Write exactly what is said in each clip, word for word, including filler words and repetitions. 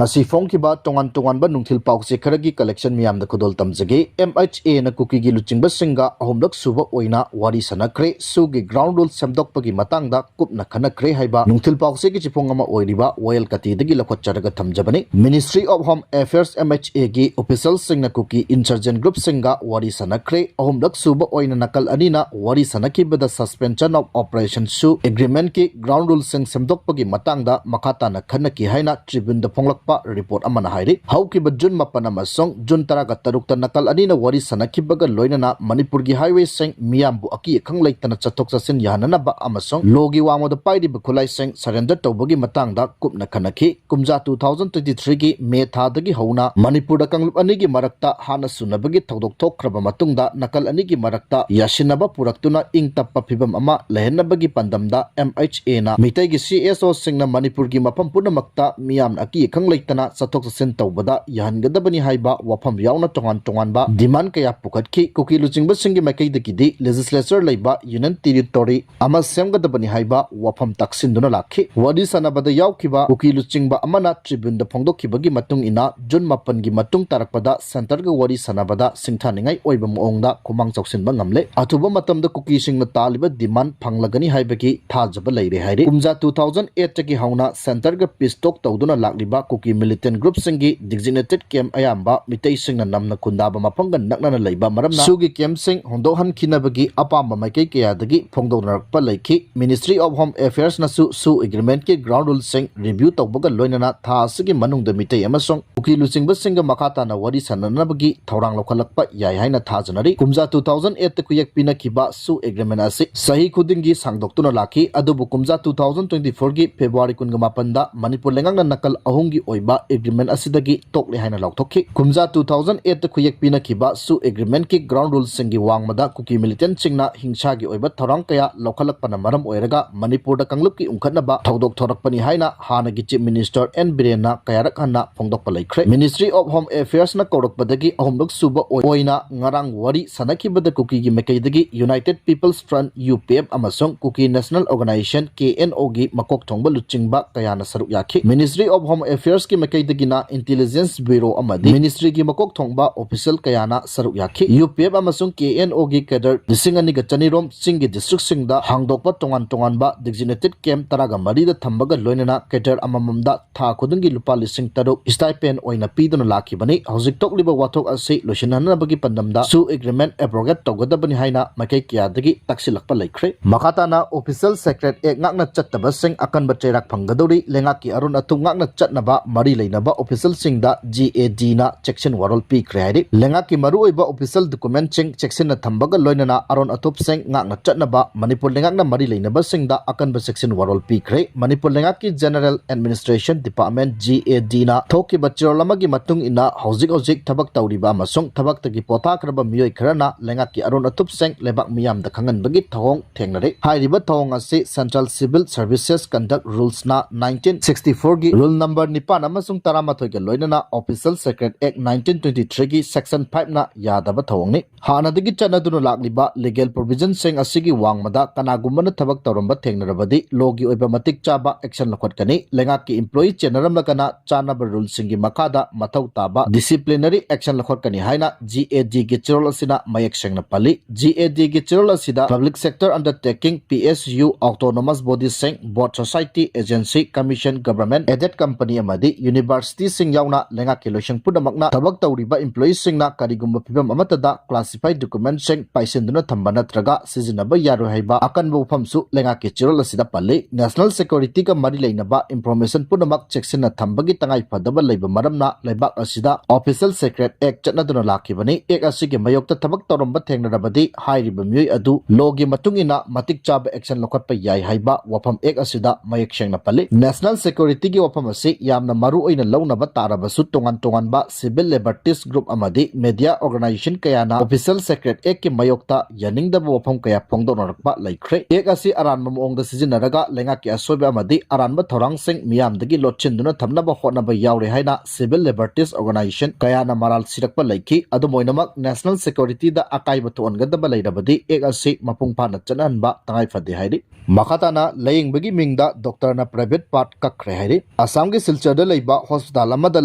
ꯉꯁꯤ ꯐꯣꯡꯈꯤꯕ ꯇꯣꯉꯥꯟ ꯇꯣꯉꯥꯟꯕ ꯅꯨꯡꯊꯤꯜ ꯄꯥꯎꯆꯦ ꯈꯔꯒꯤ collection ꯃꯤꯌꯥꯝꯗ ꯈꯨꯗꯣꯜ ꯇꯝꯖꯒꯦ꯫ MHA ꯅ ꯀꯨꯀꯤꯒꯤ ꯂꯨꯆꯤꯡꯕꯁꯤꯡꯒ ꯑꯍꯨꯝꯂꯛ ꯁꯨꯕ ꯑꯣꯏꯅ ꯋꯥꯔꯤ ꯁꯥꯟꯅꯈ꯭ꯔꯦ꯫ ꯁꯨꯒꯤ ground rule ꯁꯦꯝꯗꯣꯛꯄꯒꯤ ꯃꯇꯥꯡꯗ ꯀꯨꯞꯅ ꯈꯟꯅꯈ꯭ꯔꯦ ꯍꯥꯏꯕ ꯅꯨꯡꯊꯤꯜ ꯄꯥꯎꯆꯦꯒꯤ ꯆꯤꯐꯣꯡ ꯑꯃ ꯑꯣꯏꯔꯤꯕ ꯋꯥꯌꯦꯜ ꯀꯥꯇꯤꯗꯒꯤ ꯂꯧꯈꯠꯆꯔꯒ ꯊꯝꯖꯕꯅꯤ꯫ Ministry of Home Affairs, MHA ꯒꯤ official ꯁꯤꯡꯅ ꯀꯨꯀꯤ insurgent group ꯁꯤꯡꯒ ꯋꯥꯔꯤ ꯁꯥꯟꯅꯈ꯭ꯔꯦ꯫ ꯑꯍꯨꯝꯂꯛ ꯁꯨꯕ ꯑꯣꯏꯅ ꯅꯥꯀꯜ ꯑꯅꯤꯅ ꯋꯥꯔꯤ ꯁꯥꯟꯅꯈꯤꯕꯗ suspension of operation ꯁꯨ agreement ꯀꯤ ground rule ꯁꯤꯡ ꯁꯦꯝꯗꯣꯛꯄꯒꯤ ꯃꯇꯥꯡꯗ ꯃꯈꯥ ꯇꯥꯅ ꯈꯟꯅꯈꯤ ꯍꯥꯏꯅ Tribune ꯗ ꯐꯣꯡꯂꯛꯄ report ꯑꯃꯅ ꯍꯥꯏꯔꯤ꯫ ꯍꯧꯈꯤꯕ ꯖꯨꯟ ꯃꯥꯄꯟ ꯑꯃꯁꯨꯡ ꯖꯨꯟ ꯇꯔꯥꯒ ꯇꯔꯨꯛꯇ ꯅꯥꯀꯜ ꯑꯅꯤꯅ ꯋꯥꯔꯤ ꯁꯥꯟꯅꯈꯤꯕꯒ ꯂꯣꯏꯅꯅ ꯃꯅꯤꯄꯨꯔꯒꯤ highway ꯁꯤꯡ ꯃꯤꯌꯥꯝꯕꯨ ꯑꯀꯤ ꯑꯈꯪ ꯂꯩꯇꯅ ꯆꯠꯊꯣꯛ ꯆꯠꯁꯤꯟ ꯌꯥꯍꯟꯅꯅꯕ ꯑꯃꯁꯨꯡ law ꯒꯤ ꯋꯥꯡꯃꯗ ꯄꯥꯏꯔꯤꯕ ꯈꯨꯠꯂꯥꯏꯁꯤꯡ surrender ꯇꯧꯕꯒꯤ ꯃꯇꯥꯡꯗ ꯀꯨꯞꯅ ꯈꯟꯅꯈꯤ꯫ ꯀꯨꯝꯖꯥ two thousand twenty three ꯒꯤ ꯃꯦ ꯊꯥꯗꯒꯤ ꯍꯧꯅ ꯃꯅꯤꯄꯨꯔꯗ ꯀꯥꯡꯂꯨꯞ ꯑꯅꯤꯒꯤ ꯃꯔꯛꯇ ꯍꯥꯟꯅ ꯁꯨꯅꯕꯒꯤ ꯊꯧꯗꯣꯛ ꯊꯣꯛꯈ꯭ꯔꯕ ꯃꯇꯨꯡꯗ ꯅꯥꯀꯜ ꯑꯅꯤꯒꯤ ꯃꯔꯛꯇ ꯌꯥꯁꯤꯟꯅꯕ ꯄꯨꯔꯛꯇꯨꯅ ꯏꯪ ꯇꯞꯄ ꯐꯤꯕꯝ ꯑꯃ ꯂꯩꯍꯟꯅꯕꯒꯤ ꯄꯥꯟꯗꯝꯗ MHA ꯅ ꯃꯤꯇꯩꯒꯤ CSO ꯁꯤꯡꯅ ꯃꯅꯤꯄꯨꯔꯒꯤ ꯃꯐꯝ ꯄꯨꯝꯅꯃꯛꯇ ꯃꯤꯌꯥꯝꯅ ꯑꯀꯤ ꯑꯈꯪ ꯂꯩꯇꯅ ꯆꯠꯊꯣꯛ ꯆꯠꯁꯤꯟ ꯇꯧꯕꯗ ꯌꯥꯍꯟꯒꯗꯕꯅꯤ ꯍꯥꯏꯕ ꯋꯥꯐꯝ ꯌꯥꯎꯅ ꯇꯣꯉꯥꯟ ꯇꯣꯉꯥꯟꯕ demand ꯀꯌꯥ ꯄꯨꯈꯠꯈꯤ꯫ ꯀꯨꯀꯤ ꯂꯨꯆꯤꯡꯕꯁꯤꯡꯒꯤ ꯃꯥꯏꯀꯩꯗꯒꯤꯗꯤ legislature ꯂꯩꯕ union territory ꯑꯃ ꯁꯦꯝꯒꯗꯕꯅꯤ ꯍꯥꯏꯕ ꯋꯥꯐꯝ ꯇꯥꯛꯁꯤꯟꯗꯨꯅ ꯂꯥꯛꯈꯤ꯫ ꯋꯥꯔꯤ ꯁꯥꯟꯅꯕꯗ ꯌꯥꯎꯈꯤꯕ ꯀꯨꯀꯤ ꯂꯨꯆꯤꯡꯕ ꯑꯃꯅ Tribune ꯗ ꯐꯣꯡꯗꯣꯛꯈꯤꯕꯒꯤ ꯃꯇꯨꯡ ꯏꯟꯅ, ꯖꯨꯟ ꯃꯥꯄꯟꯒꯤ ꯃꯇꯨꯡ ꯇꯥꯔꯛꯄꯗ centre ꯒ ꯋꯥꯔꯤ ꯁꯥꯟꯅꯕꯗ ꯁꯤꯡꯊꯥꯅꯤꯡꯉꯥꯏ ꯑꯣꯏꯕ ꯃꯑꯣꯡꯗ ꯈꯨꯃꯥꯡ ꯆꯥꯎꯁꯤꯟꯕ ꯉꯝꯂꯦ꯫ ꯑꯊꯨꯕ ꯃꯇꯝꯗ ꯀꯨꯀꯤꯁꯤꯡꯅ ꯇꯥꯜꯂꯤꯕ demand ꯐꯪꯂꯒꯅꯤ ꯍꯥꯏꯕꯒꯤ ꯊꯥꯖꯕ ꯂꯩꯔꯦ ꯍꯥꯏꯔꯤ꯫ ꯀꯨꯝꯖꯥ two thousand eight ꯇꯒꯤ ꯍꯧꯅ centre ꯒ peace talk ꯇꯧꯗꯨꯅ ꯂꯥꯛꯂꯤꯕ ꯀꯨꯀꯤ militant group ꯁꯤꯡꯒꯤ designated camp ꯑꯌꯥꯝꯕ ꯃꯤꯇꯩꯁꯤꯡꯅ ꯅꯝꯅ ꯈꯨꯟꯗꯥꯕ ꯃꯐꯝꯒ ꯅꯛꯅꯅ ꯂꯩꯕ ꯃꯔꯝꯅ, ꯁꯨꯒꯤ camp ꯁꯤꯡ ꯍꯣꯡꯗꯣꯛꯍꯟꯈꯤꯅꯕꯒꯤ ꯑꯄꯥꯝꯕ ꯃꯥꯏꯀꯩ ꯀꯌꯥꯗꯒꯤ ꯐꯣꯡꯗꯣꯛꯅꯔꯛꯄ ꯂꯩꯈꯤ꯫ Ministry of Home Affairs ꯅꯁꯨ ꯁꯨ agreement ꯀꯤ ground rule ꯁꯤꯡ review ꯇꯧꯕꯒ ꯂꯣꯏꯅꯅ ꯊꯥ ꯑꯁꯤꯒꯤ ꯃꯅꯨꯡꯗ ꯃꯤꯇꯩ ꯑꯃꯁꯨꯡ ꯀꯨꯀꯤ ꯂꯨꯆꯤꯡꯕꯁꯤꯡꯒ ꯃꯈꯥ ꯇꯥꯅ ꯋꯥꯔꯤ ꯁꯥꯟꯅꯅꯕꯒꯤ ꯊꯧꯔꯥꯡ ꯂꯧꯈꯠꯂꯛꯄ ꯌꯥꯏ ꯍꯥꯏꯅ ꯊꯥꯖꯅꯔꯤ꯫ ꯀꯨꯝꯖꯥ two thousand eight ꯇ ꯈꯨꯌꯦꯛ ꯄꯤꯅꯈꯤꯕ ꯁꯨ agreement ꯑꯁꯤ ꯆꯍꯤ ꯈꯨꯗꯤꯡꯒꯤ ꯁꯥꯡꯗꯣꯛꯇꯨꯅ ꯂꯥꯛꯈꯤ, ꯑꯗꯨꯕꯨ ꯀꯨꯝꯖꯥ two thousand twenty four ꯒꯤ February ꯀꯨꯟꯒ ꯃꯥꯄꯟꯗ ꯃꯅꯤꯄꯨꯔ ꯂꯩꯉꯥꯛꯅ ꯅꯥꯀꯜ ꯑꯍꯨꯝꯒꯤ ꯑꯣꯏꯕ agreement ꯑꯁꯤꯗꯒꯤ ꯇꯣꯛꯂꯦ ꯍꯥꯏꯅ ꯂꯥꯎꯊꯣꯛꯈꯤ꯫ ꯀꯨꯝꯖꯥ two thousand eight ꯇ ꯈꯨꯌꯦꯛ ꯄꯤꯅꯈꯤꯕ ꯁꯨ agreement ꯀꯤ ground rule ꯁꯤꯡꯒꯤ ꯋꯥꯡꯃꯗ ꯀꯨꯀꯤ militant ꯁꯤꯡꯅ ꯍꯤꯡꯁꯥꯒꯤ ꯑꯣꯏꯕ ꯊꯧꯔꯥꯡ ꯀꯌꯥ ꯂꯧꯈꯠꯂꯛꯄꯅ ꯃꯔꯝ ꯑꯣꯏꯔꯒ ꯃꯅꯤꯄꯨꯔꯗ ꯀꯥꯡꯂꯨꯞꯀꯤ ꯎꯪꯈꯠꯅꯕ ꯊꯧꯗꯣꯛ ꯊꯣꯔꯛꯄꯅꯤ ꯍꯥꯏꯅ ꯍꯥꯟꯅꯒꯤ Chief Minister N ꯕꯤꯔꯦꯟꯅ ꯀꯌꯥꯔꯛ ꯍꯟꯅ ꯐꯣꯡꯗꯣꯛꯄ ꯂꯩꯈ꯭ꯔꯦ꯫ Ministry of Home Affairs ꯅ ꯀꯧꯔꯛꯄꯗꯒꯤ ꯑꯍꯨꯝꯂꯛ ꯁꯨꯕ ꯑꯣꯏ-, ꯑꯣꯏꯅ ꯉꯔꯥꯡ ꯋꯥꯔꯤ ꯁꯥꯟꯅꯈꯤꯕꯗ ꯀꯨꯀꯤꯒꯤ ꯃꯥꯏꯀꯩꯗꯒꯤ United People's Front, UPF, ꯑꯃꯁꯨꯡ Kuki National Organisation, KNO, ꯒꯤ ꯃꯀꯣꯛ ꯊꯣꯡꯕ ꯂꯨꯆꯤꯡꯕ ꯀꯌꯥꯅ ꯁꯔꯨꯛ ꯌꯥꯈꯤ꯫ Ministry of Home Affairs ꯀꯤ ꯃꯥꯏꯀꯩꯗꯒꯤꯅ Intelligence Bureau ꯑꯃꯗꯤ Ministry ꯒꯤ ꯃꯀꯣꯛ ꯊꯣꯡꯕ official ꯀꯌꯥꯅ ꯁꯔꯨꯛ ꯌꯥꯈꯤ꯫ UPF ꯑꯃꯁꯨꯡ KNO ꯒꯤ cadre ꯂꯤꯁꯤꯡ ꯑꯅꯤꯒ ꯆꯅꯤꯔꯣꯝ ꯆꯤꯡꯒꯤ district ꯁꯤꯡꯗ ꯍꯥꯡꯗꯣꯛꯄ ꯇꯣꯉꯥꯟ ꯇꯣꯉꯥꯟꯕ designated camp ꯇꯔꯥꯒ ꯃꯔꯤꯗ ꯊꯝꯕꯒ ꯂꯣꯏꯅꯅ cadre ꯑꯃꯃꯝꯗ ꯊꯥ ꯈꯨꯗꯤꯡꯒꯤ ꯂꯨꯄꯥ ꯂꯤꯁꯤꯡ ꯇꯔꯨꯛ stipend ꯑꯣꯏꯅ ꯄꯤꯗꯨꯅ ꯂꯥꯛꯈꯤꯕꯅꯤ꯫ ꯍꯧꯖꯤꯛ ꯊꯣꯛꯂꯤꯕ ꯋꯥꯊꯣꯛ ꯑꯁꯤ ꯂꯣꯏꯁꯤꯟꯅꯅꯕꯒꯤ ꯄꯥꯟꯗꯝꯗ ꯁꯨ agreement abrogate ꯇꯧꯒꯗꯕꯅꯤ ꯍꯥꯏꯅ ꯃꯥꯏꯀꯩ ꯀꯌꯥꯗꯒꯤ ꯇꯛꯁꯤꯜꯂꯛꯄ ꯂꯩꯈ꯭ꯔꯦ꯫ ꯃꯈꯥ ꯇꯥꯅ Official Secret Act ꯉꯥꯛꯅ ꯆꯠꯇꯕꯁꯤꯡ ꯑꯀꯟꯕ ꯆꯩꯔꯥꯛ ꯐꯪꯒꯗꯧꯔꯤ꯫ ꯂꯩꯉꯥꯛꯀꯤ ꯑꯔꯣꯟ ꯑꯊꯨꯞ ꯉꯥꯛꯅ ꯆꯠꯅꯕ ꯃꯔꯤ ꯂꯩꯅꯕ official ꯁꯤꯡꯗ GAD ꯅ ꯆꯦꯛꯁꯤꯟ ꯋꯥꯔꯣꯜ ꯄꯤꯈ꯭ꯔꯦ ꯍꯥꯏꯔꯤ꯫ ꯂꯩꯉꯥꯛꯀꯤ ꯃꯔꯨꯑꯣꯏꯕ official document ꯁꯤꯡ ꯆꯦꯛꯁꯤꯟꯅ ꯊꯝꯕꯒ ꯂꯣꯏꯅꯅ ꯑꯔꯣꯟ ꯑꯊꯨꯞꯁꯤꯡ ꯉꯥꯛꯅ ꯆꯠꯅꯕ ꯃꯅꯤꯄꯨꯔ ꯂꯩꯉꯥꯛꯅ ꯃꯔꯤ ꯂꯩꯅꯕꯁꯤꯡꯗ ꯑꯀꯟꯕ ꯆꯦꯛꯁꯤꯟ ꯋꯥꯔꯣꯜ ꯄꯤꯈ꯭ꯔꯦ꯫ ꯃꯅꯤꯄꯨꯔ ꯂꯩꯉꯥꯛꯀꯤ General Administration Department, GAD ꯅ ꯊꯣꯛꯈꯤꯕ ꯆꯦꯔꯣꯜ ꯑꯃꯒꯤ ꯃꯇꯨꯡ ꯏꯟꯅ ꯍꯧꯖꯤꯛ ꯍꯧꯖꯤꯛ ꯊꯕꯛ ꯇꯧꯔꯤꯕ ꯑꯃꯁꯨꯡ ꯊꯕꯛꯇꯒꯤ ꯄꯣꯊꯥꯈ꯭ꯔꯕ ꯃꯤꯑꯣꯏ ꯈꯔꯅ ꯂꯩꯉꯥꯛꯀꯤ ꯑꯔꯣꯟ ꯑꯊꯨꯞꯁꯤꯡ ꯂꯩꯕꯥꯛ ꯃꯤꯌꯥꯝꯗ ꯈꯪꯍꯟꯕꯒꯤ ꯊꯧꯑꯣꯡ ꯊꯦꯡꯅꯔꯤ꯫ ꯍꯥꯏꯔꯤꯕ ꯊꯧꯑꯣꯡ ꯑꯁꯤ Central Civil Services Conduct Rules ꯅ nineteen sixty-four ꯒꯤ rule number ꯅꯤꯄꯥꯟ ꯑꯃꯁꯨꯡ ꯇꯔꯥꯃꯥꯊꯣꯏꯒ ꯂꯣꯏꯅꯅ Official Secret Act nineteen twenty-three ꯒꯤ section five ꯅ ꯌꯥꯗꯕ ꯊꯧꯑꯣꯡꯅꯤ꯫ ꯍꯥꯟꯅꯗꯒꯤ ꯆꯠꯅꯗꯨꯅ ꯂꯥꯛꯂꯤꯕ legal provision ꯁꯤꯡ ꯑꯁꯤꯒꯤ ꯋꯥꯡꯃꯗ ꯀꯅꯥꯒꯨꯝꯕꯅ ꯊꯕꯛ ꯇꯧꯔꯝꯕ ꯊꯦꯡꯅꯔꯕꯗꯤ law ꯒꯤ ꯑꯣꯏꯕ ꯃꯇꯤꯛ ꯆꯥꯕ action ꯂꯧꯈꯠꯀꯅꯤ꯫ ꯂꯩꯉꯥꯛꯀꯤ employee ꯆꯦꯟꯅꯔꯝꯂꯒꯅ ꯆꯥꯅꯕ rule ꯁꯤꯡꯒꯤ ꯃꯈꯥꯗ ꯃꯊꯧ ꯇꯥꯕ disciplinary action ꯂꯧꯈꯠꯀꯅꯤ ꯍꯥꯏꯅ GAD ꯒꯤ ꯆꯦꯔꯣꯜ ꯑꯁꯤꯅ ꯃꯌꯦꯛ ꯁꯦꯡꯅ ꯄꯜꯂꯤ꯫ GAD ꯒꯤ ꯆꯦꯔꯣꯜ ꯑꯁꯤꯗ public sector undertaking, PSU, autonomous body ꯁꯤꯡ, board, society, agency, commission, government aided company ꯑꯃꯗꯤ university ꯁꯤꯡ ꯌꯥꯎꯅ ꯂꯩꯉꯥꯛꯀꯤ ꯂꯣꯏꯁꯪ ꯄꯨꯝꯅꯃꯛꯅ ꯊꯕꯛ ꯇꯧꯔꯤꯕ employee ꯁꯤꯡꯅ ꯀꯔꯤꯒꯨꯝꯕ ꯐꯤꯚꯝ ꯑꯃꯠꯇꯗ classified document ꯁꯤꯡ ꯄꯥꯏꯁꯤꯟꯗꯨꯅ ꯊꯝꯕ ꯅꯠꯇ꯭ꯔꯒ ꯁꯤꯖꯤꯟꯅꯕ ꯌꯥꯔꯣꯏ ꯍꯥꯏꯕ ꯑꯀꯟꯕ ꯋꯥꯐꯝꯁꯨ ꯂꯩꯉꯥꯛꯀꯤ ꯆꯦꯔꯣꯜ ꯑꯁꯤꯗ ꯄꯜꯂꯤ꯫ National security ꯒ ꯃꯔꯤ ꯂꯩꯅꯕ information ꯄꯨꯝꯅꯃꯛ ꯆꯦꯛꯁꯤꯟꯅ ꯊꯝꯕꯒꯤ ꯇꯉꯥꯏ ꯐꯗꯕ ꯂꯩꯕ ꯃꯔꯝꯅ ꯂꯩꯕꯥꯛ ꯑꯁꯤꯗ Official Secret Act ꯆꯠꯅꯗꯨꯅ ꯂꯥꯛꯈꯤꯕꯅꯤ꯫ Act ꯑꯁꯤꯒꯤ ꯃꯥꯌꯣꯛꯇ ꯊꯕꯛ ꯇꯧꯔꯝꯕ ꯊꯦꯡꯅꯔꯕꯗꯤ ꯍꯥꯏꯔꯤꯕ ꯃꯤꯑꯣꯏ ꯑꯗꯨ law ꯒꯤ ꯃꯇꯨꯡ ꯏꯟꯅ ꯃꯇꯤꯛ ꯆꯥꯕ action ꯂꯧꯈꯠꯄ ꯌꯥꯏ ꯍꯥꯏꯕ ꯋꯥꯐꯝ Act ꯑꯁꯤꯗ ꯃꯌꯦꯛ ꯁꯦꯡꯅ ꯄꯜꯂꯤ꯫ National security ꯒꯤ ꯋꯥꯐꯝ ꯑꯁꯤ ꯌꯥꯝꯅ ꯃꯔꯨ ꯑꯣꯏꯅ ꯂꯧꯅꯕ ꯇꯥꯔꯕꯁꯨ ꯇꯣꯉꯥꯟ ꯇꯣꯉꯥꯟꯕ civil liberties group ꯑꯃꯗꯤ media organization ꯀꯌꯥꯅ Official Secret Act ꯀꯤ ꯃꯥꯌꯣꯛꯇ ꯌꯥꯅꯤꯡꯗꯕ ꯋꯥꯐꯝ ꯀꯌꯥ ꯐꯣꯡꯗꯣꯛꯅꯔꯛꯄ ꯂꯩꯈ꯭ꯔꯦ꯫ Act ꯑꯁꯤ ꯑꯔꯥꯟꯕ ꯃꯑꯣꯡꯗ ꯁꯤꯖꯤꯟꯅꯔꯒ ꯂꯩꯉꯥꯛꯀꯤ ꯑꯁꯣꯏꯕ ꯑꯃꯗꯤ ꯑꯔꯥꯟꯕ ꯊꯧꯔꯥꯡꯁꯤꯡ ꯃꯤꯌꯥꯝꯗꯒꯤ ꯂꯣꯠꯁꯤꯟꯗꯨꯅ ꯊꯝꯅꯕ ꯍꯣꯠꯅꯕ ꯌꯥꯎꯔꯦ ꯍꯥꯏꯅ civil liberties organization ꯀꯌꯥꯅ ꯃꯔꯥꯜ ꯁꯤꯔꯛꯄ ꯂꯩꯈꯤ꯫ ꯑꯗꯨꯝ ꯑꯣꯏꯅꯃꯛ, national security ꯗ ꯑꯀꯥꯏꯕ ꯊꯣꯛꯍꯟꯒꯗꯕ ꯂꯩꯔꯕꯗꯤ Act ꯑꯁꯤ ꯃꯄꯨꯡ ꯐꯥꯅ ꯆꯠꯅꯍꯟꯕ ꯇꯉꯥꯏ ꯐꯗꯦ ꯍꯥꯏꯔꯤ꯫ ꯃꯈꯥ ꯇꯥꯅ ꯂꯥꯌꯦꯡꯕꯒꯤ ꯃꯤꯡꯗ doctor ꯅ private part ꯀꯛꯈ꯭ꯔꯦ ꯍꯥꯏꯔꯤ꯫ ꯑꯁꯥꯝꯒꯤ ꯁꯤꯜꯆꯔꯗ ꯂꯩꯕ ꯍꯣꯁꯄꯤꯇꯥꯜ ꯑꯃꯗ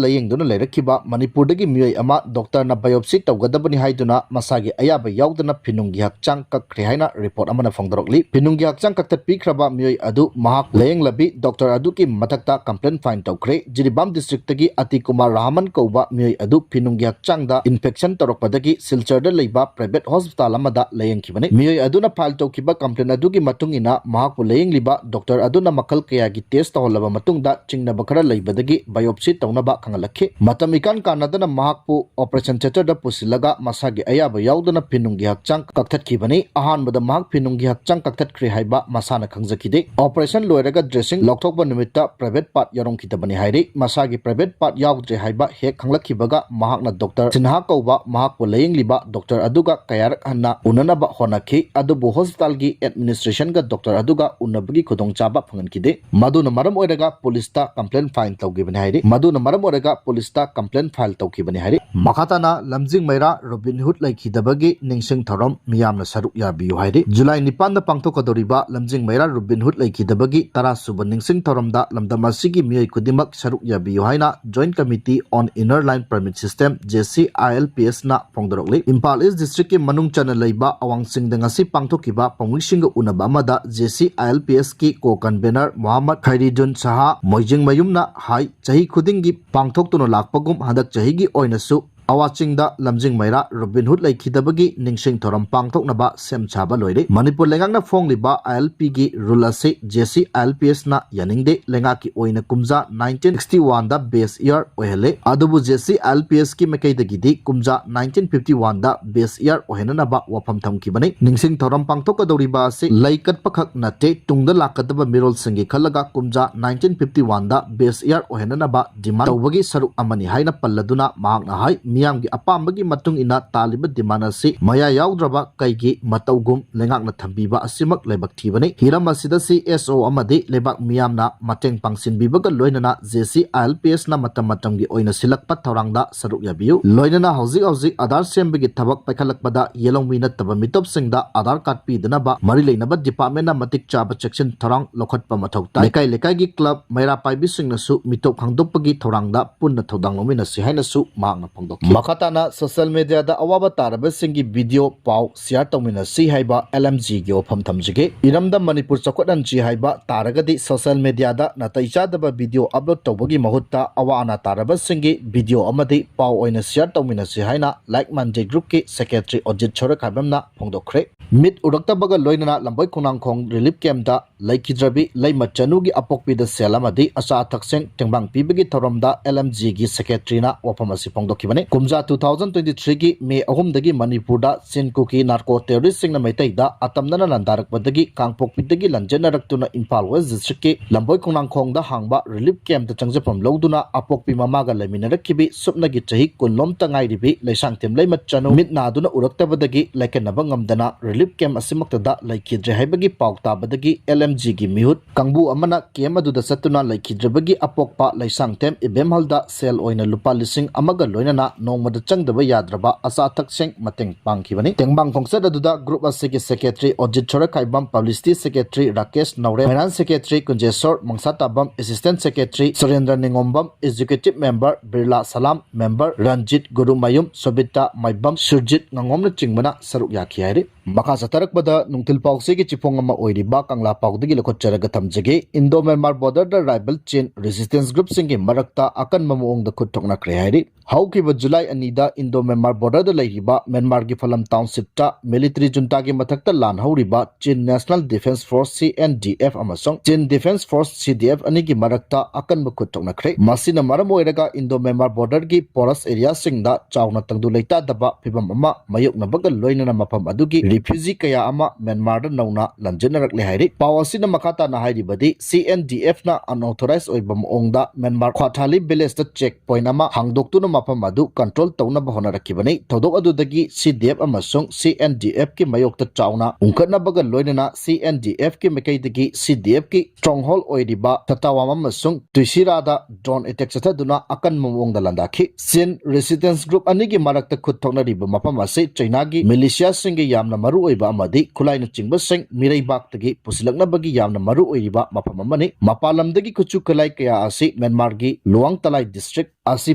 ꯂꯥꯌꯦꯡꯗꯨꯅ ꯂꯩꯔꯛꯈꯤꯕ ꯃꯅꯤꯄꯨꯔꯗꯒꯤ ꯃꯤꯑꯣꯏ ꯑꯃ ꯗꯣꯛꯇꯔꯅ ꯕꯥꯏꯑꯣꯞꯁꯤ ꯇꯧꯒꯗꯕꯅꯤ ꯍꯥꯏꯗꯨꯅ ꯃꯁꯥꯒꯤ ꯑꯌꯥꯕ ꯌꯥꯎꯗꯅ ꯐꯤꯅꯨꯡꯒꯤ ꯍꯛꯆꯥꯡ ꯀꯛꯈ꯭ꯔꯦ ꯍꯥꯏꯅ ꯔꯤꯄꯣꯔꯠ ꯑꯃꯅ ꯐꯣꯡꯗꯣꯔꯛꯂꯤ꯫ ꯐꯤꯅꯨꯡꯒꯤ ꯍꯛꯆꯥꯡ ꯀꯛꯊꯠꯄꯤꯈ꯭ꯔꯕ ꯃꯤꯑꯣꯏ ꯑꯗꯨ ꯃꯍꯥꯛ ꯂꯥꯌꯦꯡꯂꯕꯤ ꯗꯣꯛꯇꯔ ꯑꯗꯨꯒꯤ ꯃꯊꯛꯇ ꯀꯝꯄ꯭ꯂꯦꯟ ꯐꯥꯏꯜ ꯇꯧꯈ꯭ꯔꯦ꯫ ꯖꯤꯔꯤꯕꯥꯝ ꯗꯤꯁꯇ꯭ꯔꯤꯛꯇꯒꯤ ꯑꯇꯤꯀꯨꯃꯥꯔ ꯔꯍꯃꯟ ꯀꯧꯕ ꯃꯤꯑꯣꯏ ꯑꯗꯨ ꯐꯤꯅꯨꯡꯒꯤ ꯍꯛꯆꯥꯡꯗ ꯏꯟꯐꯦꯛꯁꯟ ꯇꯧꯔꯛꯄꯗꯒꯤ ꯁꯤꯜꯆꯔꯗ ꯂꯩꯕ ꯄ꯭ꯔꯥꯏꯚꯦꯠ ꯍꯣꯁꯄꯤꯇꯥꯜ ꯑꯃꯗ ꯂꯥꯌꯦꯡꯈꯤꯕꯅꯤ꯫ ꯃꯤꯑꯣꯏ ꯑꯗꯨꯅ ꯐꯥꯏꯜ ꯇꯧꯈꯤꯕ ꯀꯝꯄ꯭ꯂꯦꯟ ꯑꯗꯨꯒꯤ ꯃꯇꯨꯡ ꯏꯟꯅ ꯃꯍꯥꯛꯄꯨ ꯂꯥꯌꯦꯡꯂꯤꯕ ꯗꯣꯛꯇꯔ ꯑꯗꯨꯅ ꯃꯈꯜ ꯀꯌꯥꯒꯤ ꯇꯦꯁ ꯇꯧꯍꯜꯂꯕ ꯃꯇꯨꯡꯗ ꯆꯤꯡꯅꯕ ꯈꯔ ꯂꯩꯕꯗꯒꯤ ꯕꯥꯏꯑꯣꯞꯁꯤ ꯇꯧꯅꯕ ꯈꯪꯍꯜꯂꯛꯈꯤ꯫ ꯃꯇꯝ ꯏꯀꯥꯟ ꯀꯥꯟꯅꯗꯅ ꯃꯍꯥꯛꯄꯨ ꯑꯣꯄꯔꯦꯁꯟ ꯊꯤꯌꯦꯇꯔꯗ ꯄꯨꯁꯤꯜꯂꯒ ꯃꯁꯥꯒꯤ ꯑꯌꯥꯕ ꯌꯥꯎꯗꯅ ꯐꯤꯅꯨꯡꯒꯤ ꯍꯛꯆꯥꯡ ꯀꯛꯊꯠꯈꯤꯕꯅꯤ꯫ ꯑꯍꯥꯟꯕꯗ ꯃꯍꯥꯛ ꯐꯤꯅꯨꯡꯒꯤ ꯍꯛꯆꯥꯡ ꯀꯛꯊꯠꯈ꯭ꯔꯦ ꯍꯥꯏꯕ ꯃꯁꯥꯅ ꯈꯪꯖꯈꯤꯗꯦ꯫ ꯑꯣꯄꯔꯦꯁꯟ ꯂꯣꯏꯔꯒ ꯗ꯭ꯔꯦꯁꯤꯡ ꯂꯧꯊꯣꯛꯄ ꯅꯨꯃꯤꯠꯇ ꯄ꯭ꯔꯥꯏꯚꯦꯠ ꯄꯥꯔꯠ ꯌꯥꯎꯔꯝꯈꯤꯗꯕꯅꯤ ꯍꯥꯏꯔꯤ꯫ ꯃꯁꯥꯒꯤ ꯄ꯭ꯔꯥꯏꯚꯦꯠ ꯄꯥꯔꯠ ꯌꯥꯎꯗ꯭ꯔꯦ ꯍꯥꯏꯕ ꯍꯦꯛ ꯈꯪꯂꯛꯈꯤꯕꯒ ꯃꯍꯥꯛꯅ ꯗꯣꯛꯇꯔ ꯁꯤꯟꯍꯥ ꯀꯧꯕ ꯃꯍꯥꯛꯄꯨ ꯂꯥꯌꯦꯡꯂꯤꯕ ꯗꯣꯛꯇꯔ ꯑꯗꯨꯒ ꯀꯌꯥꯔꯛ ꯍꯟꯅ ꯎꯅꯅꯕ ꯍꯣꯠꯅꯈꯤ, ꯑꯗꯨꯕꯨ ꯍꯣꯁꯄꯤꯇꯥꯜꯒꯤ ꯑꯦꯗꯃꯤꯅꯤꯁꯇ꯭ꯔꯦꯁꯟꯒ ꯗꯣꯛꯇꯔ ꯑꯗꯨꯒ ꯎꯅꯕꯒꯤ ꯈꯨꯗꯣꯡꯆꯥꯕ ꯐꯪꯍꯟꯈꯤꯗꯦ꯫ ꯃꯗꯨꯅ ꯃꯔꯝ ꯑꯣꯏꯔꯒ ꯄꯨꯂꯤꯁꯇ ꯀꯝꯄ꯭ꯂꯦꯟ ꯐꯥꯏꯜ ꯇꯧꯈꯤꯕꯅꯤ ꯍꯥꯏꯔꯤ꯫ ꯃꯗꯨꯅ ꯃꯔꯝ ꯑꯣꯏꯔꯒ ꯄꯨꯂꯤꯁꯇ ꯀꯝꯄ꯭ꯂꯦꯟ ꯐꯥꯏꯜ ꯇꯧꯈꯤꯕꯅꯤ ꯍꯥꯏꯔꯤ꯫ ꯃꯈꯥ ꯇꯥꯅ ꯂꯝꯖꯤꯡ ꯃꯩꯔꯥ ꯔꯣꯕꯤꯟ ꯍꯨꯗ ꯂꯩꯈꯤꯗꯕꯒꯤ ꯅꯤꯡꯁꯤꯡ ꯊꯧꯔꯝ ꯃꯤꯌꯥꯝꯅ ꯁꯔꯨꯛ ꯌꯥꯕꯤꯌꯨ ꯍꯥꯏꯔꯤ꯫ ꯖꯨꯂꯥꯏ ꯅꯤꯄꯥꯟꯗ ꯄꯥꯡꯊꯣꯛꯀꯗꯧꯔꯤꯕ ꯂꯝꯖꯤꯡ ꯃꯩꯔꯥ ꯔꯣꯕꯤꯟ ꯍꯨꯗ ꯂꯩꯈꯤꯗꯕꯒꯤ ꯇꯔꯥ ꯁꯨꯕ ꯅꯤꯡꯁꯤꯡ ꯊꯧꯔꯝꯗ ꯂꯝꯗꯝ ꯑꯁꯤꯒꯤ ꯃꯤꯑꯣꯏ ꯈꯨꯗꯤꯡꯃꯛ ꯁꯔꯨꯛ ꯌꯥꯕꯤꯌꯨ ꯍꯥꯏꯅ Joint Committee on Inner Line Permit System, J C I L P S ꯅ ꯐꯣꯡꯗꯣꯔꯛꯂꯤ꯫ ꯏꯝꯐꯥꯜ ꯏꯁ ꯗꯤꯁꯇ꯭ꯔꯤꯛꯀꯤ ꯃꯅꯨꯡ ꯆꯟꯅ ꯂꯩꯕ ꯑꯋꯥꯡꯆꯤꯡꯗ ꯉꯁꯤ ꯄꯥꯡꯊꯣꯛꯈꯤꯕ ꯄꯥꯎꯃꯤꯁꯤꯡꯒ ꯎꯅꯕ ꯑꯃꯗ J C I L P S ꯀꯤ ꯀꯣ ꯀꯟꯚꯦꯅꯔ ꯃꯣꯍꯝꯃꯗ ꯈꯩꯔꯤꯗꯨꯟ ꯁꯍꯥ ꯃꯣꯏꯖꯤꯡꯃꯌꯨꯝꯅ ꯍꯥꯏ, ꯆꯍꯤ ꯈꯨꯗꯤꯡꯒꯤ ꯄꯥꯡꯊꯣꯛꯇꯨꯅ ꯂꯥꯛꯄꯒꯨꯝ ꯍꯟꯗꯛ ꯆꯍꯤꯒꯤ ꯑꯣꯏꯅꯁꯨ ꯑꯋꯥꯆꯤꯡꯗ ꯂꯝꯖꯤꯡ ꯃꯩꯔꯥ ꯔꯣꯕꯤꯟ ꯍꯨꯗ ꯂꯩꯈꯤꯗꯕꯒꯤ ꯅꯤꯡꯁꯤꯡ ꯊꯧꯔꯝ ꯄꯥꯡꯊꯣꯛꯅꯕ ꯁꯦꯝ ꯁꯥꯕ ꯂꯣꯏꯔꯦ꯫ ꯃꯅꯤꯄꯨꯔ ꯂꯩꯉꯥꯛꯅ ꯐꯣꯡꯂꯤꯕ I L P ꯒꯤ ꯔꯨꯜ ꯑꯁꯤ J C I L P S ꯅ ꯌꯥꯅꯤꯡꯗꯦ꯫ ꯂꯩꯉꯥꯛꯀꯤ ꯑꯣꯏꯅ ꯀꯨꯝꯖꯥ nineteen sixty one ꯗ base year ꯑꯣꯏꯍꯜꯂꯦ꯫ ꯑꯗꯨꯕꯨ J C I L P S ꯀꯤ ꯃꯥꯏꯀꯩꯗꯒꯤꯗꯤ ꯀꯨꯝꯖꯥ nineteen fifty one ꯗ base year ꯑꯣꯏꯍꯟꯅꯅꯕ ꯋꯥꯐꯝ ꯊꯝꯈꯤꯕꯅꯤ꯫ ꯅꯤꯡꯁꯤꯡ ꯊꯧꯔꯝ ꯄꯥꯡꯊꯣꯛꯀꯗꯧꯔꯤꯕ ꯑꯁꯤ ꯂꯩ ꯀꯠꯄ ꯈꯛ ꯅꯠꯇꯦ, ꯇꯨꯡꯗ ꯂꯥꯛꯀꯗꯕ ꯃꯤꯔꯣꯜꯁꯤꯡꯒꯤ ꯈꯜꯂꯒ ꯀꯨꯝꯖꯥ nineteen fifty one ꯗ base year ꯑꯣꯏꯍꯟꯅꯅꯕ demand ꯇꯧꯕꯒꯤ ꯁꯔꯨꯛ ꯑꯃꯅꯤ ꯍꯥꯏꯅ ꯄꯜꯂꯗꯨꯅ ꯃꯍꯥꯛꯅ ꯍꯥꯏ, ꯃꯤꯌꯥꯝꯒꯤ ꯑꯄꯥꯝꯕꯒꯤ ꯃꯇꯨꯡ ꯏꯟꯅ ꯇꯥꯜꯂꯤꯕ demand ꯑꯁꯤ ꯃꯌꯥ ꯌꯥꯎꯗ꯭ꯔꯕ ꯀꯩꯒꯤ ꯃꯇꯧꯒꯨꯝ ꯂꯩꯉꯥꯛꯅ ꯊꯝꯕꯤꯕ ꯑꯁꯤꯃꯛ ꯂꯥꯏꯕꯛ ꯊꯤꯕꯅꯤ꯫ ꯍꯤꯔꯝ ꯑꯁꯤꯗ C S O ꯑꯃꯗꯤ ꯂꯩꯕꯥꯛ ꯃꯤꯌꯥꯝꯅ ꯃꯇꯦꯡ ꯄꯥꯡꯁꯤꯟꯕꯤꯕꯒ ꯂꯣꯏꯅꯅ J C I L P S ꯅ ꯃꯇꯝ ꯃꯇꯝꯒꯤ ꯑꯣꯏꯅ ꯁꯤꯜꯂꯛꯄ ꯊꯧꯔꯥꯡꯗ ꯁꯔꯨꯛ ꯌꯥꯕꯤꯌꯨ꯫ ꯂꯣꯏꯅꯅ ꯍꯧꯖꯤꯛ ꯍꯧꯖꯤꯛ ꯑꯙꯥꯔ ꯁꯦꯝꯕꯒꯤ ꯊꯕꯛ ꯄꯥꯏꯈꯠꯂꯛꯄꯗ ꯌꯦꯜꯍꯧꯃꯤ ꯅꯠꯇꯕ ꯃꯤꯇꯣꯞꯁꯤꯡꯗ ꯑꯙꯥꯔ ꯀꯥꯔꯗ ꯄꯤꯗꯅꯕ ꯃꯔꯤ ꯂꯩꯅꯕ department ꯅ ꯃꯇꯤꯛ ꯆꯥꯕ ꯆꯦꯛꯁꯤꯟ ꯊꯧꯔꯥꯡ ꯂꯧꯈꯠꯄ ꯃꯊꯧ ꯇꯥꯏ꯫ ꯂꯩꯀꯥꯏ ꯂꯩꯀꯥꯏꯒꯤ club ꯃꯩꯔꯥ ꯄꯥꯏꯕꯤꯁꯤꯡꯅꯁꯨ ꯃꯤꯇꯣꯞ ꯈꯪꯗꯣꯛꯄꯒꯤ ꯊꯧꯔꯥꯡꯗ ꯄꯨꯟꯅ ꯊꯧꯗꯥꯡ ꯂꯧꯃꯤꯟꯅꯁꯤ ꯍꯥꯏꯅꯁꯨ ꯃꯍꯥꯛꯅ ꯐꯣꯡꯗꯣꯛꯈꯤ꯫ ꯃꯈꯥ ꯇꯥꯅ social media ꯗ ꯑꯋꯥꯕ ꯇꯥꯔꯕꯁꯤꯡꯒꯤ video ꯄꯥꯎ share ꯇꯧꯃꯤꯟꯅꯁꯤ ꯍꯥꯏꯕ L M G ꯒꯤ ꯋꯥꯐꯝ ꯊꯝꯖꯒꯦ꯫ ꯏꯔꯝꯗꯝ ꯃꯅꯤꯄꯨꯔ ꯆꯥꯎꯈꯠꯍꯟꯁꯤ ꯍꯥꯏꯕ ꯇꯥꯔꯒꯗꯤ social media ꯗ ꯅꯥꯇꯩ ꯆꯥꯗꯕ video upload ꯇꯧꯕꯒꯤ ꯃꯍꯨꯠꯇ ꯑꯋꯥ ꯑꯅꯥ ꯇꯥꯔꯕꯁꯤꯡꯒꯤ video ꯑꯃꯗꯤ ꯄꯥꯎ ꯑꯣꯏꯅ share ꯇꯧꯃꯤꯟꯅꯁꯤ ꯍꯥꯏꯅ ꯂꯥꯏꯛ ꯃꯥꯟꯖꯩ group ꯀꯤ secretary ꯑꯣꯖꯤꯠ ꯁꯣꯔꯛꯈꯥꯏꯕꯝꯅ ꯐꯣꯡꯗꯣꯛꯈ꯭ꯔꯦ꯫ ꯃꯤꯠ ꯎꯔꯛꯇꯕꯒ ꯂꯣꯏꯅꯅ ꯂꯝꯕꯣꯏ ꯈꯣꯡꯅꯥꯡꯈꯣꯡ relief camp ꯇ ꯂꯩꯈꯤꯗ꯭ꯔꯕꯤ ꯂꯩꯃ ꯆꯅꯨꯒꯤ ꯑꯄꯣꯛꯄꯤꯗ ꯁꯦꯜ ꯑꯃꯗꯤ ꯑꯆꯥ ꯑꯊꯛꯁꯤꯡ ꯇꯦꯡꯕꯥꯡ ꯄꯤꯕꯒꯤ ꯊꯧꯔꯝꯗ L M G ꯒꯤ secretary ꯅ ꯋꯥꯐꯝ ꯑꯁꯤ ꯐꯣꯡꯗꯣꯛꯈꯤꯕꯅꯤ꯫ ꯀꯨꯝꯖꯥ two thousand twenty three ꯒꯤ ꯃꯦ ꯑꯍꯨꯝꯗꯒꯤ ꯃꯅꯤꯄꯨꯔꯗ ꯆꯤꯟ ꯀꯨꯀꯤ narco terrorist ꯁꯤꯡꯅ ꯃꯩꯇꯩꯗ ꯑꯇꯝꯅꯅ ꯂꯥꯟꯗꯥꯔꯛꯄꯗꯒꯤ ꯀꯥꯡꯄꯣꯛꯄꯤꯗꯒꯤ ꯂꯥꯟꯖꯦꯟꯅꯔꯛꯇꯨꯅ ꯏꯝꯐꯥꯜ West district ꯀꯤ ꯂꯝꯕꯣꯏ ꯈꯣꯡꯅꯥꯡꯈꯣꯡꯗ ꯍꯥꯡꯕ relief camp ꯇ ꯆꯪꯖꯐꯝ ꯂꯧꯗꯨꯅ ꯑꯄꯣꯛꯄꯤ ꯃꯃꯥꯒ ꯂꯩꯃꯤꯟꯅꯔꯛꯈꯤꯕꯤ ꯁꯨꯞꯅꯒꯤ ꯆꯍꯤ ꯀꯨꯟꯂꯣꯝꯇ ꯉꯥꯏꯔꯤꯕꯤ ꯂꯩꯁꯥꯡꯊꯦꯝ ꯂꯩꯃ ꯆꯅꯨ ꯃꯤꯠ ꯅꯥꯗꯨꯅ ꯎꯔꯛꯇꯕꯗꯒꯤ ꯂꯥꯏꯀꯠꯅꯕ ꯉꯝꯗꯅ relief camp ꯑꯁꯤꯃꯛꯇꯗ ꯂꯩꯈꯤꯗ꯭ꯔꯦ ꯍꯥꯏꯕꯒꯤ ꯄꯥꯎ ꯇꯥꯕꯗꯒꯤ L M G ꯒꯤ ꯃꯤꯍꯨꯠ ꯀꯥꯡꯕꯨ ꯑꯃꯅ camp ꯑꯗꯨꯗ ꯆꯠꯇꯨꯅ ꯂꯩꯈꯤꯗ꯭ꯔꯕꯒꯤ ꯑꯄꯣꯛꯄ ꯂꯩꯁꯥꯡꯊꯦꯝ ꯏꯕꯦꯝꯍꯜꯗ ꯁꯦꯜ ꯑꯣꯏꯅ ꯂꯨꯄꯥ ꯂꯤꯁꯤꯡ ꯑꯃꯒ ꯂꯣꯏꯅꯅ ꯅꯣꯡꯃꯗ ꯆꯪꯗꯕ ꯌꯥꯗ꯭ꯔꯕ ꯑꯆꯥ ꯑꯊꯛꯁꯤꯡ ꯃꯇꯦꯡ ꯄꯥꯡꯈꯤꯕꯅꯤ꯫ ꯇꯦꯡꯕꯥꯡ ꯈꯣꯡꯆꯠ ꯑꯗꯨꯗ group ꯑꯁꯤꯒꯤ secretary ꯑꯣꯖꯤꯠ ꯁꯣꯔꯛꯈꯥꯏꯕꯝ, publicity secretary Rakesh ꯅꯧꯔꯦꯝ, finance secretary ꯀꯨꯟꯖꯦꯁꯣꯔ ꯃꯪꯁꯥꯇꯥꯕꯝ, assistant secretary ꯁꯨꯔꯦꯟꯗ꯭ꯔ ꯅꯤꯉꯣꯝꯕꯝ, executive member Birla ꯁꯂꯥꯝ, member ꯔꯟꯖꯤꯠ ꯒꯨꯔꯨꯃꯌꯨꯝ, ꯁꯣꯕꯤꯇꯥ ꯃꯥꯏꯕꯝ, ꯁꯨꯔꯖꯤꯠ ꯉꯥꯉꯣꯝꯅꯆꯤꯡꯕꯅ ꯁꯔꯨꯛ ꯌꯥꯈꯤ ꯍꯥꯏꯔꯤ꯫ ꯃꯈꯥ ꯆꯠꯊꯔꯛꯄꯗ ꯅꯨꯡꯊꯤꯜ ꯄꯥꯎꯆꯦꯒꯤ ꯆꯤꯐꯣꯡ ꯑꯃ ꯑꯣꯏꯔꯤꯕ ꯀꯪꯂꯥ ꯄꯥꯎꯗꯒꯤ ꯂꯧꯈꯠꯆꯔꯒ ꯊꯝꯖꯒꯦ꯫ Indo Myanmar border ꯗ rival chain resistance group ꯁꯤꯡꯒꯤ ꯃꯔꯛꯇ ꯑꯀꯟꯕ ꯃꯑꯣꯡꯗ ꯈꯨꯠ ꯊꯣꯛꯅꯈ꯭ꯔꯦ ꯍꯥꯏꯔꯤ꯫ ꯍꯧꯈꯤꯕ ꯖꯨꯂꯥꯏ ꯑꯅꯤꯗ Indo Myanmar border ꯗ ꯂꯩꯔꯤꯕ ꯃ꯭ꯌꯥꯟꯃꯥꯔꯒꯤ ꯐꯂꯝ township ꯇ military junta ꯒꯤ ꯃꯊꯛꯇ ꯂꯥꯟ ꯍꯧꯔꯤꯕ Chin National Defence Force, C N D F, ꯑꯃꯁꯨꯡ Chin Defence Force, C D F, ꯑꯅꯤꯒꯤ ꯃꯔꯛꯇ ꯑꯀꯟꯕ ꯈꯨꯠ ꯊꯣꯛꯅꯈ꯭ꯔꯦ꯫ ꯃꯁꯤꯅ ꯃꯔꯝ ꯑꯣꯏꯔꯒ Indo Myanmar border ꯒꯤ porous area ꯁꯤꯡꯗ ꯆꯥꯎꯅ ꯇꯪꯗꯨ ꯂꯩꯇꯥꯗꯕ ꯐꯤꯚꯝ ꯑꯃ ꯃꯥꯌꯣꯛꯅꯕꯒ ꯂꯣꯏꯅꯅ ꯃꯐꯝ ꯑꯗꯨꯒꯤ refugee ꯀꯌꯥ ꯑꯃ ꯃ꯭ꯌꯥꯟꯃꯥꯔꯗ ꯅꯧꯅ ꯂꯥꯟꯖꯦꯟꯅꯔꯛꯂꯦ ꯍꯥꯏꯔꯤ꯫ ꯄꯥꯎ ꯑꯁꯤꯅ ꯃꯈꯥ ꯇꯥꯅ ꯍꯥꯏꯔꯤꯕꯗꯤ, C N D F ꯅ unauthorized ꯑꯣꯏꯕ ꯃꯑꯣꯡꯗ ꯃ꯭ꯌꯥꯟꯃꯥꯔ ꯈ꯭ꯋꯥꯊꯥꯂꯤ village ꯇ check point ꯑꯃ ꯍꯥꯡꯗꯣꯛꯇꯨꯅ ꯃꯐꯝ ꯑꯗꯨ control ꯇꯧꯅꯕ ꯍꯣꯠꯅꯔꯛꯈꯤꯕꯅꯤ꯫ ꯊꯧꯗꯣꯛ ꯑꯗꯨꯗꯒꯤ C D F ꯑꯃꯁꯨꯡ C N D F ꯀꯤ ꯃꯥꯌꯣꯛꯇ ꯆꯥꯎꯅ ꯎꯪꯈꯠꯅꯕꯒ ꯂꯣꯏꯅꯅ C N D F ꯀꯤ ꯃꯥꯏꯀꯩꯗꯒꯤ C D F ꯀꯤ stronghold ꯑꯣꯏꯔꯤꯕ ꯇꯇꯥꯋꯥꯝ ꯑꯃꯁꯨꯡ ꯇꯨꯏꯁꯤꯔꯥꯗ drone attack ꯆꯠꯊꯗꯨꯅ ꯑꯀꯟꯕ ꯃꯑꯣꯡꯗ ꯂꯥꯟꯗꯥꯈꯤ꯫ Chin resistance group ꯑꯅꯤꯒꯤ ꯃꯔꯛꯇ ꯈꯨꯠ ꯊꯣꯛꯅꯔꯤꯕ ꯃꯐꯝ ꯑꯁꯤ ꯆꯩꯅꯥꯒꯤ militiaꯁꯤꯡꯒꯤ ꯌꯥꯝꯅ ꯃꯔꯨꯑꯣꯏꯕ ꯑꯃꯗꯤ ꯈꯨꯠꯂꯥꯏꯅꯆꯤꯡꯕꯁꯤꯡ ꯃꯤꯔꯩꯕꯥꯛꯇꯒꯤ ꯄꯨꯁꯤꯜꯂꯛꯅꯕꯒꯤ ꯌꯥꯝꯅ ꯃꯔꯨꯑꯣꯏꯔꯤꯕ ꯃꯐꯝ ꯑꯃꯅꯤ꯫ ꯃꯄꯥꯟ ꯂꯝꯗꯒꯤ ꯈꯨꯠꯁꯨ ꯈꯨꯠꯂꯥꯏ ꯀꯌꯥ ꯑꯁꯤ ꯃ꯭ꯌꯥꯟꯃꯥꯔꯒꯤ ꯂꯨꯋꯥꯡ ꯇꯂꯥꯏ district ꯑꯁꯤ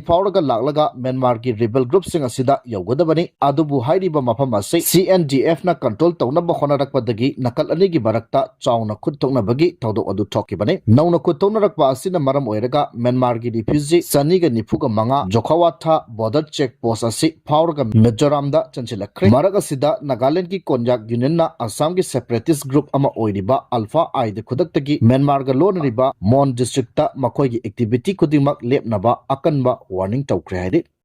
ꯐꯥꯎꯔꯒ ꯂꯥꯛꯂꯒ ꯃ꯭ꯌꯥꯟꯃꯥꯔꯒꯤ rebel groupꯁꯤꯡ ꯑꯁꯤꯗ ꯌꯧꯒꯗꯕꯅꯤ꯫ ꯑꯗꯨꯕꯨ ꯍꯥꯏꯔꯤꯕ ꯃꯐꯝ ꯑꯁꯤ C N D Fꯅ control ꯇꯧꯅꯕ ꯍꯣꯠꯅꯔꯛꯄꯗꯒꯤ ꯅꯥꯀꯜ ꯑꯅꯤꯒꯤ ꯃꯔꯛꯇ ꯆꯥꯎꯅ ꯈꯨꯠ ꯊꯣꯛꯅꯕꯒꯤ ꯊꯧꯗꯣꯛ ꯑꯗꯨ ꯊꯣꯛꯈꯤꯕꯅꯤ꯫ ꯅꯧꯅ ꯈꯨꯠ ꯊꯣꯛꯅꯔꯛꯄ ꯑꯁꯤꯅ ꯃꯔꯝ ꯑꯣꯏꯔꯒ ꯃ꯭ꯌꯥꯟꯃꯥꯔꯒꯤ refugee ꯆꯅꯤꯒ ꯅꯤꯐꯨꯒ ꯃꯉꯥ ꯖꯣꯈꯥꯋꯥꯊꯥ border check post ꯑꯁꯤ ꯐꯥꯎꯔꯒ ꯃꯤꯖꯣꯔꯥꯝꯗ ꯆꯪꯁꯤꯜꯂꯛꯈ꯭ꯔꯦ꯫ ꯃꯔꯛ ꯑꯁꯤꯗ ꯅꯥꯒꯥꯂꯦꯟꯗꯒꯤ ꯀꯣꯟꯌꯥꯛ unionꯅ ꯑꯁꯥꯝꯒꯤ separatist group ꯑꯃ ꯑꯣꯏꯔꯤꯕ Alpha Iꯗ ꯈꯨꯗꯛꯇꯒꯤ ꯃ꯭ꯌꯥꯟꯃꯥꯔꯒ ꯂꯣꯟꯅꯔꯤꯕ ꯃꯣꯟ districtꯇ ꯃꯈꯣꯏꯒꯤ activity ꯈꯨꯗꯤꯡꯃꯛ ꯂꯦꯞꯅꯕ ꯑꯀꯟꯕ warning ꯇꯧꯈ꯭ꯔꯦ ꯍꯥꯏꯔꯤ꯫